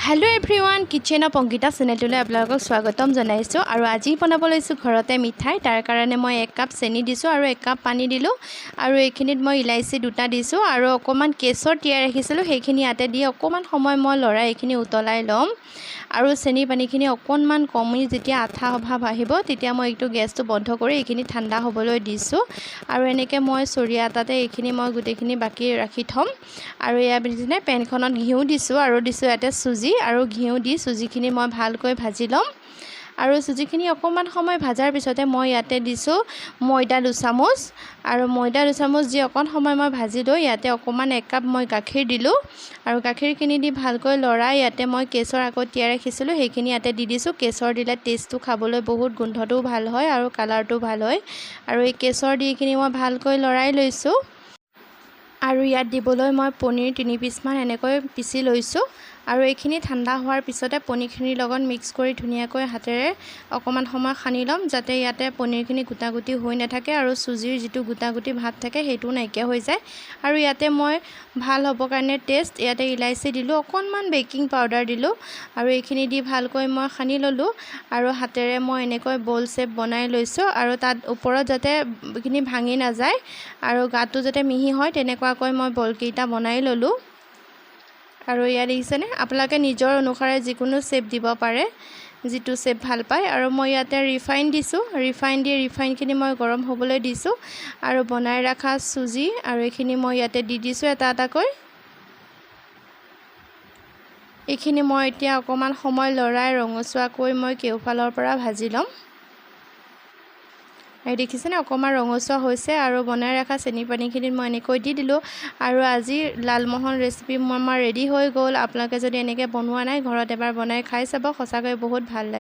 Hello' everyone, kitchen of Ankita চেনেলটোলৈ আপোনালোকক স্বাগতম জনাইছোঁ। আৰু আজি বনাব লৈছোঁ ঘৰতে মিঠাই। তাৰ কাৰণে মই 1 কাপ চেনি দিছোঁ আৰু 1 কাপ পানী দিলোঁ আৰু এইখিনিত মই ইলাচি 2টা দিছোঁ আৰু অকণমান কেশৰ তিয়াই ৰাখিছিলোঁ, সেইখিনি ইয়াতে দি অকণমান সময় মই লৰাই এইখিনি উতলাই ল'ম। আৰু চেনি পানীখিনি অকণমান কমি যেতিয়া আঠা অভাৱ আহিব তেতিয়া মই এইটো গেছটো বন্ধ কৰি এইখিনি ঠাণ্ডা হ'বলৈ দিছোঁ। আৰু এনেকৈ মই চৰিয়া এটাতে এইখিনি মই গোটেইখিনি বাকী ৰাখি থ'ম। আৰু এয়া বিজনে পেনখনত ঘিউ দিছোঁ আৰু দিছোঁ ইয়াতে চুজি আৰু ঘিউ দি চুজিখিনি মই ভালকৈ ভাজি ল'ম। আৰু চুজিখিনি অকণমান সময় ভাজাৰ পিছতে মই ইয়াতে দিছোঁ ময়দা 2 চামুচ আৰু ময়দা 2 চামুচ দি অকণ সময় মই ভাজি লৈ ইয়াতে অকণমান 1 কাপ মই গাখীৰ দিলোঁ। আৰু গাখীৰখিনি দি ভালকৈ লৰাই ইয়াতে মই কেশৰ আকৌ তিয়াই ৰাখিছিলোঁ, সেইখিনি ইয়াতে দি দিছোঁ। কেশৰ দিলে টেষ্টটো খাবলৈ বহুত গোন্ধটোও ভাল হয় আৰু কালাৰটোও ভাল হয়। আৰু এই কেশৰ দি এইখিনি মই ভালকৈ লৰাই লৈছোঁ। আৰু ইয়াত দিবলৈ মই পনীৰ 3 পিচমান এনেকৈ পিচি লৈছোঁ। আৰু এইখিনি ঠাণ্ডা হোৱাৰ পিছতে পনীৰখিনিৰ লগত মিক্স কৰি ধুনীয়াকৈ হাতেৰে অকণমান সময় সানি ল'ম, যাতে ইয়াতে পনীৰখিনি গোটা-গুটি হৈ নাথাকে আৰু চুজিৰ যিটো গোটা-গুটি ভাৱ থাকে সেইটোও নাইকিয়া হৈ যায়। আৰু ইয়াতে মই ভাল হ'বৰ কাৰণে টেষ্ট ইয়াতে ইলাচি দিলোঁ, অকণমান বেকিং পাউডাৰ দিলোঁ আৰু এইখিনি দি ভালকৈ মই সানি ল'লোঁ। আৰু হাতেৰে মই এনেকৈ বল শ্বেপ বনাই লৈছোঁ আৰু তাত ওপৰত যাতে এইখিনি ভাঙি নাযায় আৰু গাটো যাতে মিহি হয় তেনেকুৱাকৈ মই বলকেইটা বনাই ল'লোঁ। আৰু ইয়াত দেখিছেনে, আপোনালোকে নিজৰ অনুসাৰে যিকোনো শ্বেপ দিব পাৰে, যিটো শ্বেপ ভাল পায়। আৰু মই ইয়াতে ৰিফাইন দিছোঁ, ৰিফাইন দি ৰিফাইনখিনি মই গৰম হ'বলৈ দিছোঁ আৰু বনাই ৰখা চুজি আৰু এইখিনি মই ইয়াতে দি দিছোঁ এটা এটাকৈ। এইখিনি মই এতিয়া অকণমান সময় লৰাই ৰঙচুৱাকৈ মই কেওফালৰ পৰা ভাজি ল'ম। এই দেখিছেনে, অকণমান ৰঙচুৱা হৈছে। আৰু বনাই ৰখা চেনি পানীখিনিত মই এনেকৈ দি দিলোঁ। আৰু আজি লালমোহন ৰেচিপি মোৰ আমাৰ ৰেডি হৈ গ'ল। আপোনালোকে যদি এনেকৈ বনোৱা নাই, ঘৰত এবাৰ বনাই খাই চাব, সঁচাকৈ বহুত ভাল লাগে।